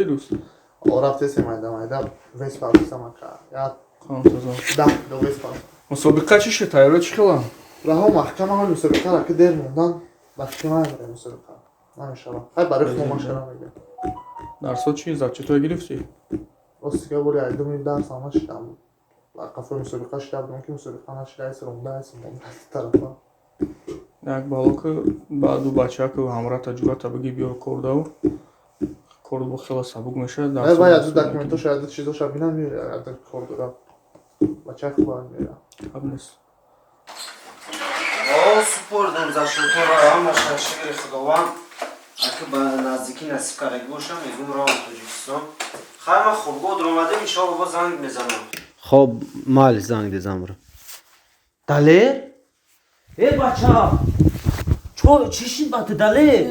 Рӯз? Рафтесем майда майда вес партосам ака. Я 10 кило вес партосам. Мусобиқа чӣ шуд? Тайёрӣ чӣ хела? Раҳо маҳкам ҳамин мусобиқаро ки дер мондан ба фикр намебарем, мусобиқа намешавад. Хай, барои хумо машара мегӯям. Дарсо чӣ, зачётҳое гирифтӣ? Рости ка, бори айдуми дарсам нашидам. Ба қафои мусобиқа шида будам, ки мусобиқа нашида, айси ронда, айси монда тарафа. Як бало ки баъду бачаку ҳамрата ҷурата бигӣ, биё кордау кор бо хела сабук мешавад. Не, вай аду документоша, аду чизоша бинам, меояд, аду кор дорам. Бачаи хубам меояд. Гап нест. Супордем зачётҳоро ҳамаша, шукри Худованд. Аки ба наздикӣ насиб кардаги бошам, мегум равам Тоҷикистон. Хай, ман хобгоҳ дуромадем, иншоалло боз занг мезанам. Хоб, майли, занг дезам бро. Далер? Э, бача! Чо чӣ шид ба ту, Далер?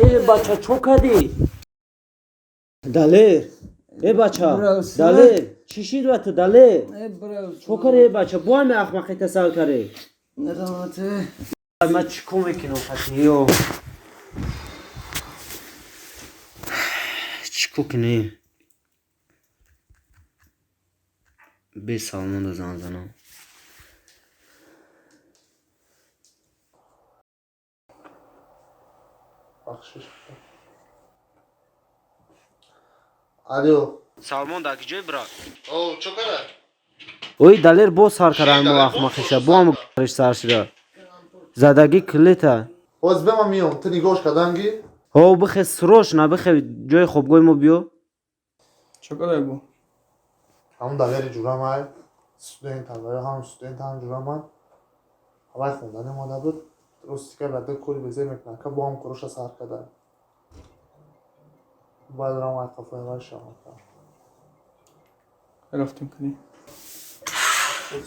Э, бача, чо кардӣ? Далер? Э, бача, Далер, чӣ шид ба ту, Далер? Чо кардӣ, э, бача? Бо ҳаме ахмақӣ тасаввур кардӣ? Ман чӣ кор мекунам қатиё? Чӣ кор кунем? Бе Салмонда занг занам. Бахшиш. Алло. Салмон дар киҷое, брат? О, чо кара? Ой, Далер боз сар кара мо ахмақиша, бо ҳам риш сар шуда. Задагӣ клета. Ҳоз бе, ман миём. Ту нигоҳш карданги? Ҳо, бихе, срочно бихе, ҷои хобгоҳи мо биё. Чо кадай бо? Ҳамун Далери ҷурам ай. Студентам, ҳам студент, ҳам ҷурамай. Ҳавай хондан омода буд. Рости ка, баъда кори безе мекунад, ка бо ҳам короша сар карда. Бояд рам ай қафои вай шавам. Рафтем кунӣ.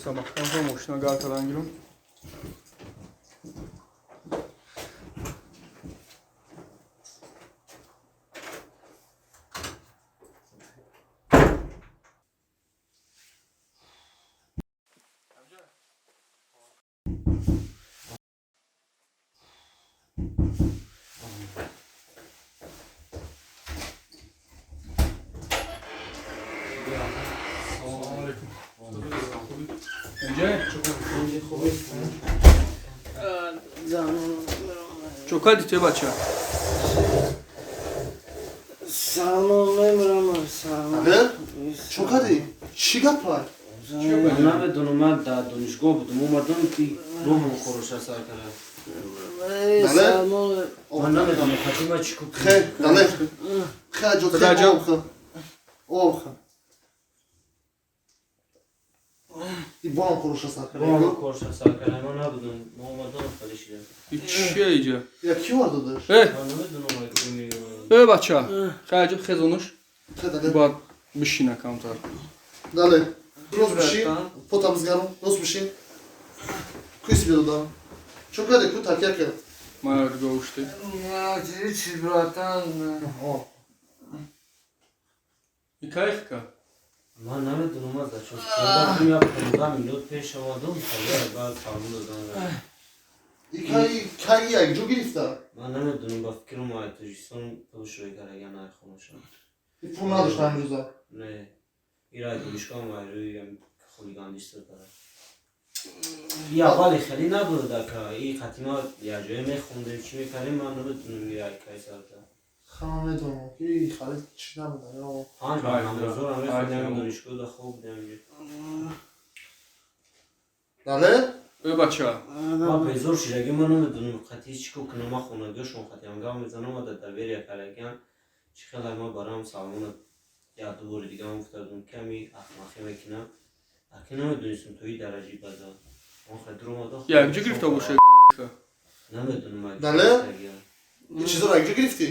Самахтан мошина гар кардан гирум. Салому алейкум. Инҷа? Чо кардӣ ту, бача? Салмон, мемирам, Салмон. Далер? Чо кардӣ? Чӣ гап ай? Намедонам, ман дар донишгоҳ будам, омадам, ки роҳам короша сар кара. Далер? Салмон. Ман намедонам, қатӣ ман чӣ кор Хе, Далер. Хе, ҷо Падарҷон. об хе. Об хе. И бо ҳам короша сар Бо ҳам карда. короша сар кара, ман набудам, ман омадам, хали шидам. И чия иҷа? Я ки овард додаш? Э, Ман намедонам, э, бача. Хай ҷо хезонуш. Хе, Далер. Бояд бишина камтар. Далер. Рост бишин, пота бизгарон, рост бишин. Куйси бидодам. Чо кардӣ? Ку такя кард. Ман гаушти. Чӣ, братан? О, И кайф ка? Ман намедонам, ман зачёт кардам, як 15 минут пеш омадам, хали баъд Салмон додам. И кай кай як ҷо гирифта? Ман намедонам, ба фикрам ай Тоҷикистон пул шӯй караган ай хонашон. И пул надошт ҳамрӯза. Не, ира донишгоҳ ай рӯи хулигандиш сар кара. И аввали хеле набуд, ака, и қатима як ҷое мехондем, чӣ мекардем, ман намедонам ира кай сар кард. Хама медонам, ки халид чӣ набуда. Ё Панҷ вақт намозора мехондем, Ай, донишгоҳда хоб будем. Далер? Э, бача. Ман безор шидаги, ман намедонам қатъи чӣ кор кунам, ман хонагиҳошон қатъиам гап мезанам, ва дар доверия караган чӣ хеле ман барам Салмона як ду бори дига ман гуфта будам, ки ҳами ахмақӣ мекунам, аки намедонистам то и дараҷи бада. Он хел дуромада. Як ҷо гирифта боша. Намедонам ай Далер? И чизоро як ҷо гирифтӣ?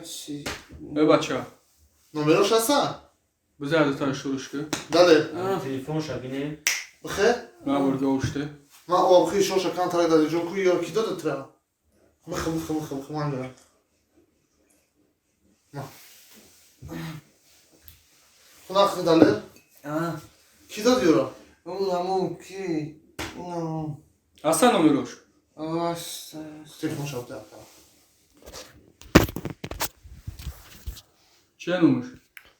Чӣ? Э, бача. Номерош ҳаста? Бизар датар шуруш ки. Далер, Телефонша бинем. бихе? Ман бор гаушти. Ман об хи шоша кан тарак Далерҷон, ку ё ки дода тра? Бихе, бихе, бихе, бихе, ман гирам. Ма. Хунах, Далер? Ки дод ёро? Унамун ки? Унамун. Ҳаста номерош? Аста. Телефон шаб та. Чия номаш?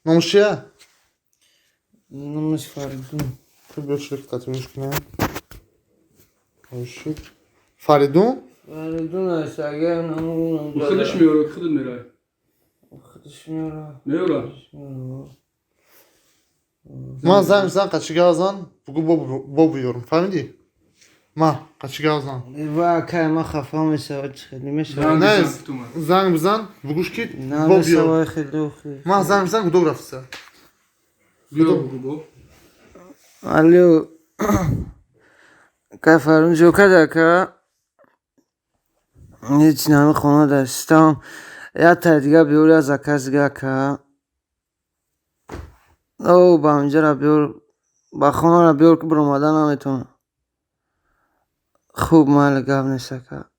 Номаш чия? Номаш Фаридун. Ту биё чилик татвиш кунем. Фаридун? Фаридун аст, агар наму Худаш меёра, худат мерай. Худаш меёра. Меёра? Ман занг бизан, қачи гап зан, бугу бо биёрам, фаҳмидӣ? Ма, қачи гап зан. Ва кай ма хафа мешавад, хеле мешавад. Не, занг бизан, бугӯш ки бо биёр. Ма занг бизан, гудок рафтиса. Биё бугу бо. Алло. Кай Фаридун ҷо када ка? Ҳеҷ нами хона дастам. Як тай дига биёр, як заказ дига ка. О, ба инҷара биёр, ба хонара биёр, ки биромада наметавонам. Хуб, майли, гап нест ака.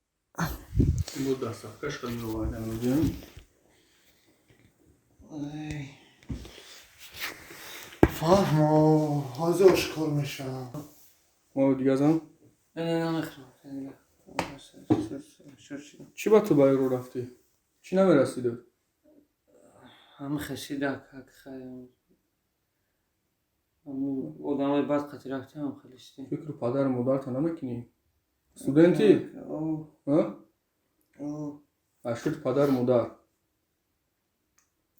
Фаҳмо, ҳозир ошкор мешавам. Мо дига зан? Не, намехӯрам. Чӣ ба ту ба ро рафтӣ? Чӣ намерасидӣ? Ҳами хешида как хаям. Одамои бад қати рафтам хелишти. Фикру падару модарта намекунӣ? Студентӣ? Ашуд падару модар.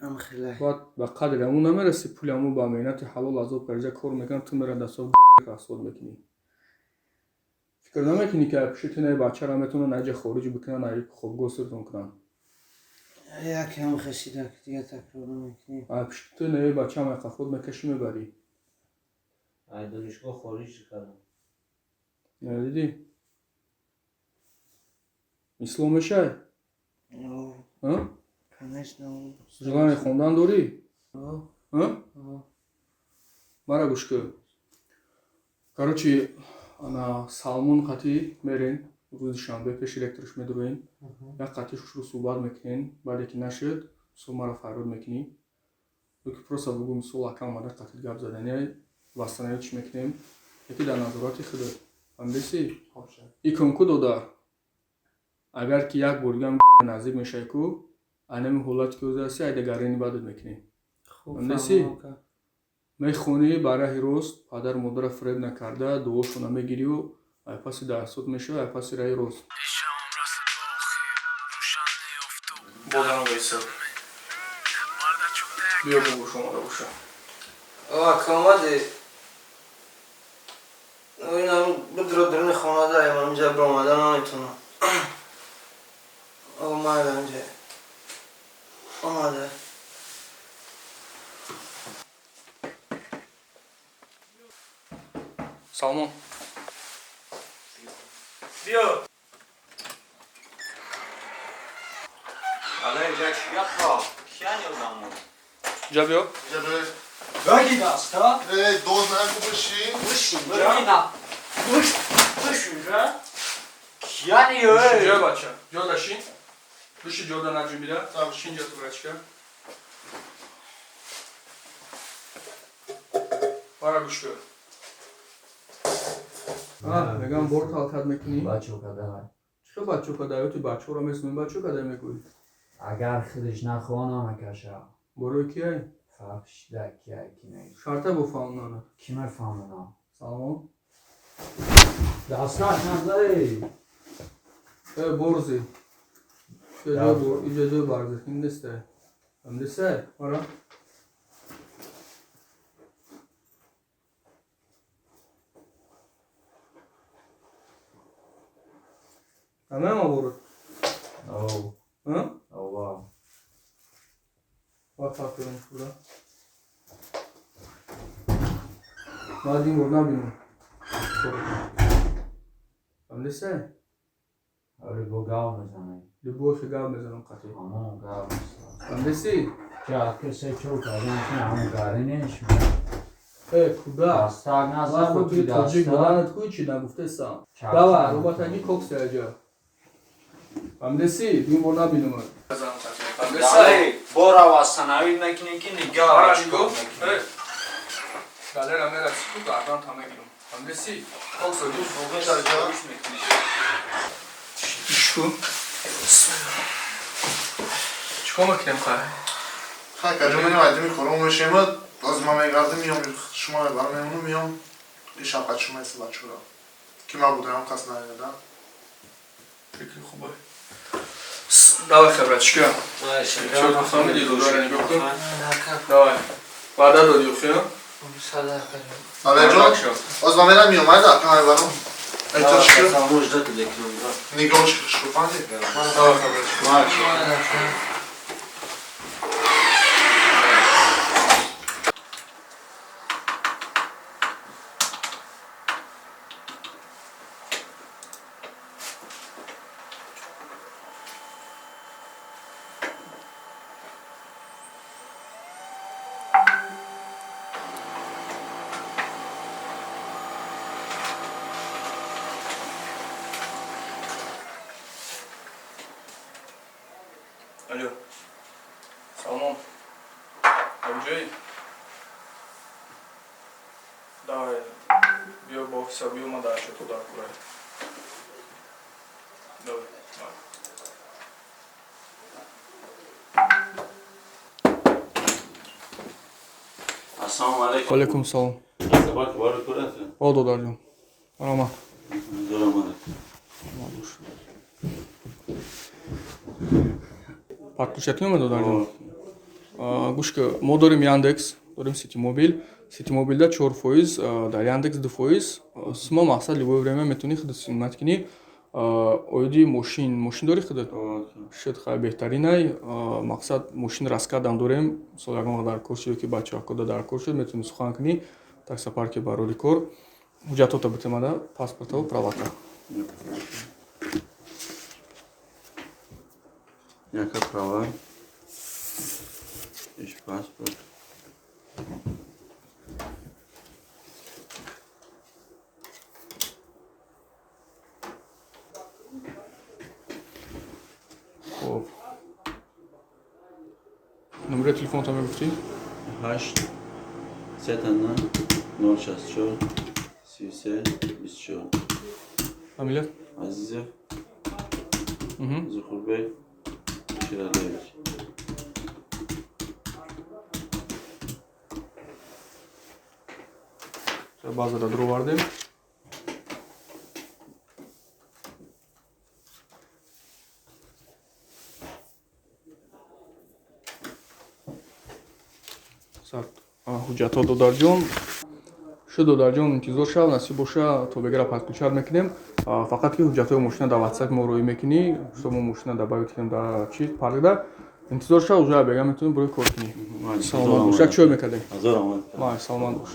Ам хелай. Баъд ба қадри ҳамун намерасӣ, пули ҳамун ба меҳнати ҳалол азоб карда кор мекунад, ту мера дастов расход мекунӣ. Фикр намекунӣ, ки пушти ту наи бачаро метавонанд наҷа хориҷ бикунанд, наи хобгоҳ сиртон кунанд? Яке ҳам хешида, дига такрор намекунӣ. Пушти ту наи бачаам айқафот мекашӣ, мебарӣ. Ай донишгоҳ хориҷ кардам. Надидӣ? Ислом мешай? Конечно. Желание хондан дорӣ? Мара гӯш кун. Короче, ана Салмон қатӣ мерен рӯзи душанбе пеши ректорш медуроен. Як қатӣ шушрӯ суҳбат мекунен, баъде ки нашуд, мисол мара фарёд мекунӣ. Ё ки просто бугӯ, мисол ака омада қатӣ гап задани, вастанавӣ чӣ мекунем? Яки дар назорати худат. Фаҳмидеси? Икон ку додар. Агар ки як бор дигам наздик мешавӣ ку, анами ҳолате ки ҳозир ҳастӣ, айда гарини бадат мекунӣ. Фаҳмидеси? Мехонӣ ба раҳи рост, падару модарро фиреб накарда, дуошона мегирию ай паси дарсот мешавӣ, ай паси раҳи рост. Бозанависа. Биё бугӯш омада боша. Ака омадӣ? Инам бидро даруни хона дарем, инҷа биромада наметавонам. Омада инҷа. Омада. Салмон. Биё. Ала инҷа чӣ гапа? Кияни одамо? Ҷа биё. Ҷа биё. Баги даста? Эй, доз наку бишин. Бишин, ҷа. Бишин, ҷа. Кияни ё? Ҷа бача. Ҷо дашин. Биши ҷода наҷунбида. Шин ҷа ту бачка. Бара гӯш кун. Мегам бор талкат мекунӣ? Бачо кадай. Чӣ бачо кадай? Ту бачоро месунӣ, бачо кадай мегӯӣ? Агар худаш нахоҳ намекаша. Борои кияй? Фарқ шида кияй ки не. Шарта бофаҳмонана. Ки мефаҳмонам? Салом. Дастак назаи. Э, борзи. Иҷо ҷой барзихин нестай. Фаҳмидисай? Ара? Ҳамаама бород? Оу. Ова. Ва фарқ шуда. Баъд ин бор набинам. Фаҳмидисай? Оли бо гав мезанӣ. Любой гав мезанам қатъи. Ҳамон гав мезанам. Фаҳмидиси? Ча ки се чор кардам ки ҳамон гаринеш. Э, куда? Дастак назар Худ тоҷик буданат ку чӣ нагуфтесам. Дава, роботаги кокси аҷа. Фаҳмидиси? Ин бор набинам. Фаҳмидиси? Бора вастанавӣ мекунӣ ки нигаҳ мекунӣ. Галера мераси ку гардан та мегирам. Фаҳмидиси? Коксо гӯш мекунӣ. Ишку. Чикор мекунем хай? Хай каҷо менем, айдими хором мешем, боз ман мегардам, миём, шумо мебарам, мемонам, миём, ин шаб шумо ест бачура. Ки ман будам, кас наеда. Фикри хубе. Давай, хай, братишка. Чё, фамилия додари нигоҳ кун. Давай. Ваъда додӣ, охи? Далерҷон, боз ман мерам, миём, айда, ака мебарам. Эҳтиёт шуд. Нигоҳ шуд, фаҳмидӣ? Давай, хай, братишка. Алло. Салмон. Абҷои? Давай. Биё ба офиса, биё, ман дар чото дар курай. Давай. Давай. Ассалому алайкум. Алайкум салом. Собака баро кураса? О, додарҷон. Раҳмат. Зор Подключать меомад, додарҷон? Гӯш ки, мо дорем Яндекс, дорем Ситимобил. Ситимобилда 4%, дар Яндекс 2%. Смо мақсад любое время метавонӣ худат снимать кунӣ. Оиди мошин, мошин дорӣ худат? Шуд, хай, беҳтаринай. Мақсад мошин раскадам дорем. Мисол, ягон вақт дар кор шуд ё ки бачаҳо дар кор шуд, метавонӣ сухан кунӣ. Таксопарке барори кор. Ҳуҷҷатота битемада, паспортаву правата. Яка права. Иш паспорт. Хоб. Номери телефонта мегуфтӣ? 8 3 064 33 24. Фамилия? Азизов. Зухурбек Ширалиевич. Базада дуровардем. Ҳуҷҷатҳо додарҷон. Шуд, додарҷон, интизор шав, насиб боша, то бегара подключать мекунем. Фақат ки ҳуҷҷатҳои мошина дар ватсап мо роӣ мекунӣ, что мо мошина добавить кунем дар чи паркда. Интизор шав, уже бега метавонӣ барои кор кунӣ. Саломат бош. Як чой мекардем. Ҳазор омад. Май, саломат бош.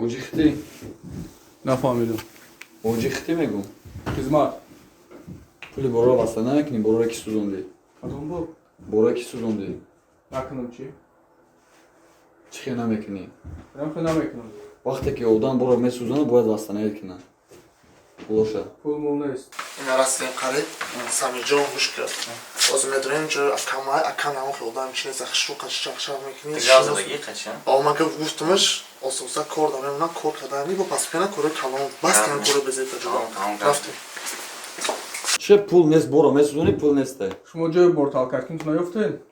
Оҷихтӣ? Нафаҳмидам. Оҷихтӣ мегӯм. Хизмат. Пули борро васта намекунӣ, борро ки сӯзондӣ? Кадом бор? Борро ки сӯзондӣ? Накунам чӣ? Чӣ хел намекунӣ? Хел намекунам. Вақте ки одам борро месӯзонад, бояд вастанаид кунад. Пулоша. Пул мол нест. Ина расидем қариб. Самирҷон, гӯш кард. Боз медонем ҷо акама, акам ҳамон хел одам чи нест, хушрӯ қаччақчақ мекунӣ. О, ман ки гуфтамаш, ососа кор дорем, на кор кардани, бо паспена кори калон. Бас кан кори безета ҷо. Рафтем. Че пул нест, борро месӯзонӣ, пул несте. Шумо ҷои борталкаркинт наёфтед?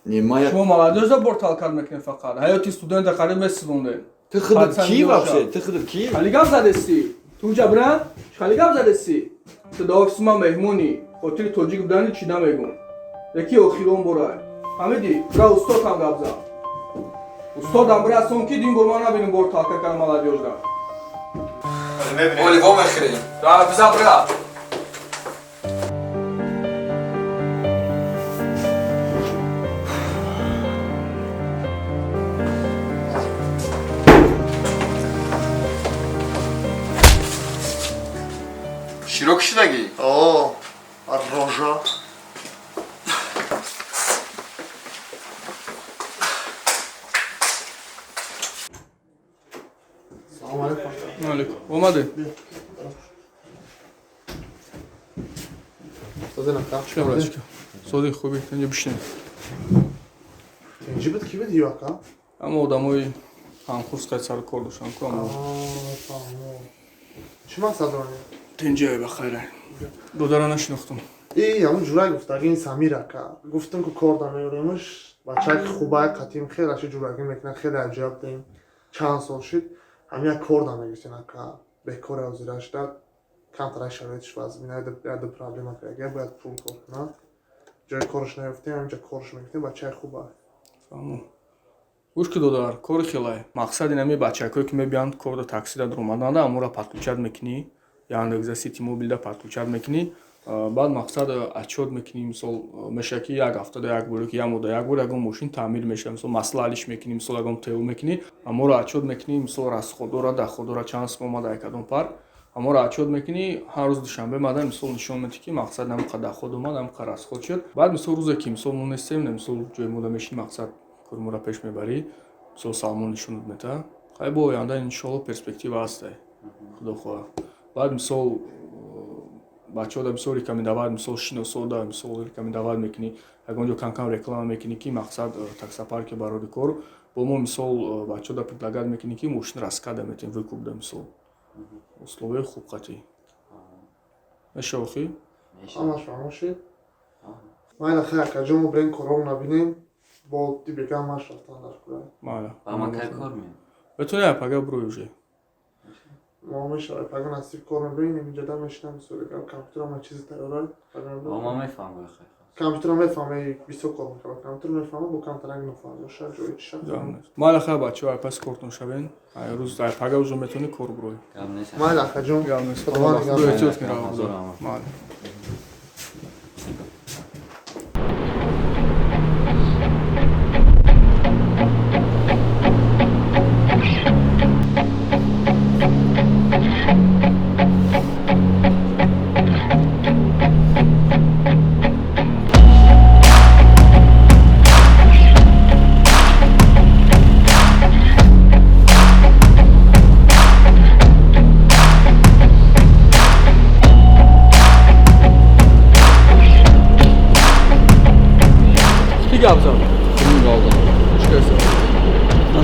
Не, ман Шумо молодежда борталкар мекунед фақат. Ҳаёти студента қариб месӯзондед. Ту худат кӣ вообще? Ту худат кӣ? Хали гап задеси. Ту ҷабра? Хали гап задеси. Ту дар офиси ман меҳмонӣ. Хотири тоҷик будани чӣ намегум. Яки охирон борай. Фаҳмидӣ? Бира устодам гап зад. Устодам бирасон ки дин бор ман набинем бор талка кардам молодежда. Оли, во мехӯрем. Биза бира. Широк шидагӣ? О, рожа. Салом алейкум. Алейкум. Омадед? Созен ака. Чӣ братчика? Соди хуби, инҷа бишинед. Тинҷи буд, ки буд ё ака? Ама одамои ҳамкурс қайд сари кор доштан ку ама. Фаҳмо. Чӣ мақсад доред? Тинҷае ба хайра. Додара нашинохтам. И ҳамун ҷурай гуфтаги ин Самир ака. Гуфтам ку кор дамеёремаш, бачак хубай қатим хеле аши ҷурагӣ мекунад, хеле аҷаб дем. Чанд сол шид, ҳамин як кор дамегирифтем ака. Бекори ҳозира шуда, камтарак шароитиш вазмина, яду проблема кардага, бояд пул кор кунад. Ҷои корш наёфтем, ҳаминҷа корш мегирифтем, бачаи хуба. Фаҳмо. Гӯш ки додар, кори хелай. Мақсад ин ҳами бачакое ки мебиёнд корда таксида дуромаданда, амора подключать мекунӣ, Яндекса, Сити Мобилда подключать мекунӣ, баъд мақсад отчёт мекунӣ, мисол мешавад ки як ҳафтада як бор ё ки як моҳда як бор ягон мошин таъмир мешавад, мисол маслалиш мекунӣ, мисол ягон ТО мекунӣ, аморо отчёт мекунӣ, мисол расходора, доходора чанд сум омада кадом парк, аморо отчёт мекунӣ, ҳар рӯз душанбе мада мисол нишон медиҳӣ ки мақсад ҳамин доход омад, ҳамин расход шуд. Баъд мисол рӯзе ки мисол мо нестем, мисол ҷои мода мешинӣ, мақсад кори моро пеш мебарӣ, мисол Салмон нишонат медиҳад. Хай бо оянда иншоалло перспектива ҳастай, худо хоҳад. Баъд мисол бачаҳода бисёр рекомендовать, мисол шиносода мисол рекомендовать мекунӣ, ягон ҷо кам-кам реклама мекунӣ ки мақсад таксопарке барори кор, бо мо мисол бачаҳода предлагать мекунӣ ки мошин раскада метем, выкупда мисол. Условияи хуб қатъӣ. Мешава охи? Ҳамаш фаҳмо шид. Майла хай акаҷон, мо бирем корҳоро набинем, бо дибега маш рафтан дар кора. Майла. Ба ман кай кор меем? Метавонӣ пага бурӯй уже. Мо мешава пага насиб кор мебинем, инҷа да мешинам, мисол компютерам ма чизи тайёра. Ба ман мефаҳмам хай. Компютерам мефаҳме, бисёр кор мекунам. Компютер мефаҳмам, бо камтарак нофаҳм боша, ҷои чиша. Майла хай бачаҳо, ай пас кортон шавен. Ай рӯз ай пага уже метавонӣ кор бурӯй. Гап нест. Майла акаҷон. Гап нест. Худованд нигаҳбон. Эҳтиёт кун, майла.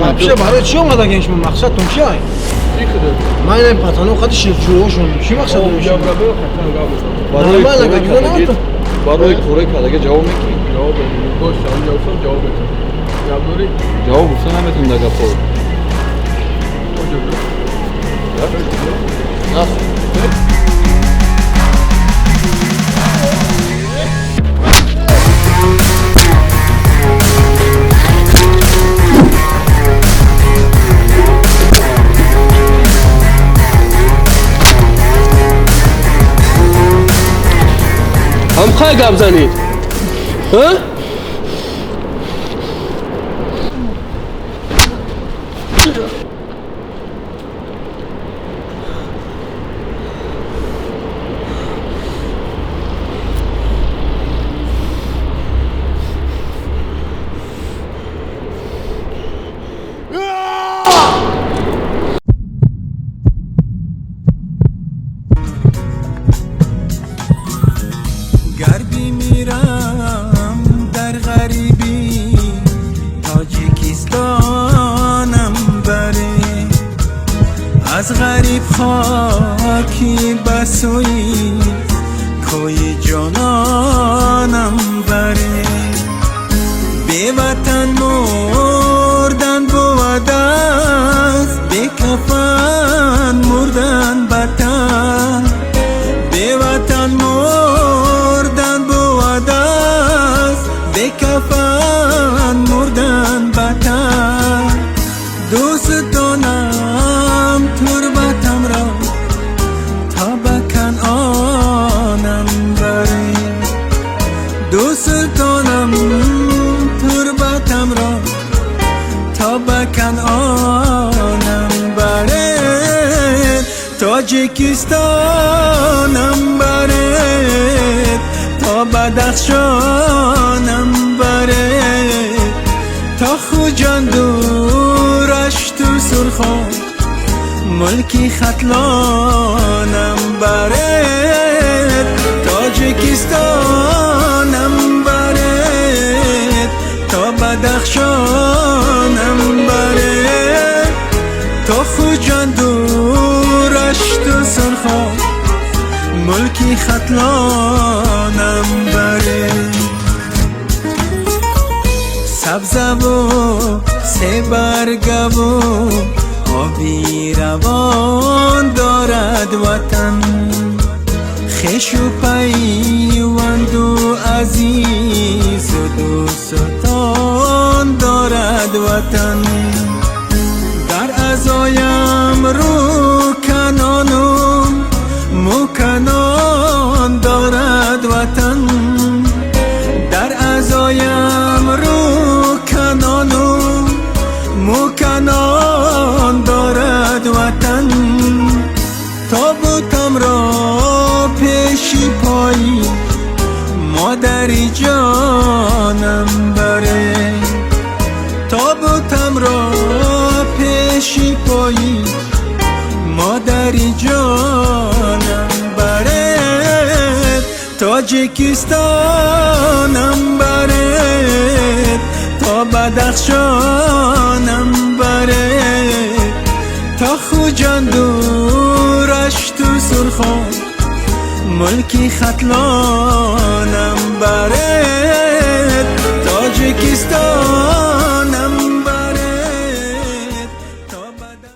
Вообще барои чӣ омадаген шумо? Мақсадтон чи ай? Ман ин патано қади ширҷӯҳошон чӣ мақсад доред? Барои кораи кардага ҷавоб мекунӣ? Ҷавоб бош, ҷавоб метавон. Гап дорӣ? Ҷавоб гуфта наметавонӣ дар гапҳо. Ҳамхай гап занед? Гар бимирам дар ғарибӣ, Тоҷикистонам баре, аз ғариб хоки ба сӯи кӯи ҷононам баре. Беватан мурдан бувад аст, бекафан мурдан бадтар. Беватан мурдан бувад аст, бекафан мурдан бадтар. Дӯстонам турбатамро то ба Канъонам баред. Дӯстонам турбатамро то ба Канъонам баред. Тоҷикистонам баред, то Бадахшонам баред, то Хуҷанду Рашту Сурхон Мулки Хатлонам баред, Тоҷикистонам баред, то Бадахшонам баред, то Хуҷанду Рашту Сурхоб, мулки Хатлонам баред. Сабзаву себаргаву оби равон дорад ватан, хешу пайванду азизу дӯстон дорад ватан. Дар азоям рӯканону мӯканон дорад ватан, дар азоям рӯканону мӯканон дорад ватан. Тобутамро пеши пои модари ҷонам баре, тобутамро пеши пои модари ҷонам баре, Тоҷикистонам баред, то Бадахшонам баред, то Хуҷанду Рашту Сурхоб, мулки Хатлонам.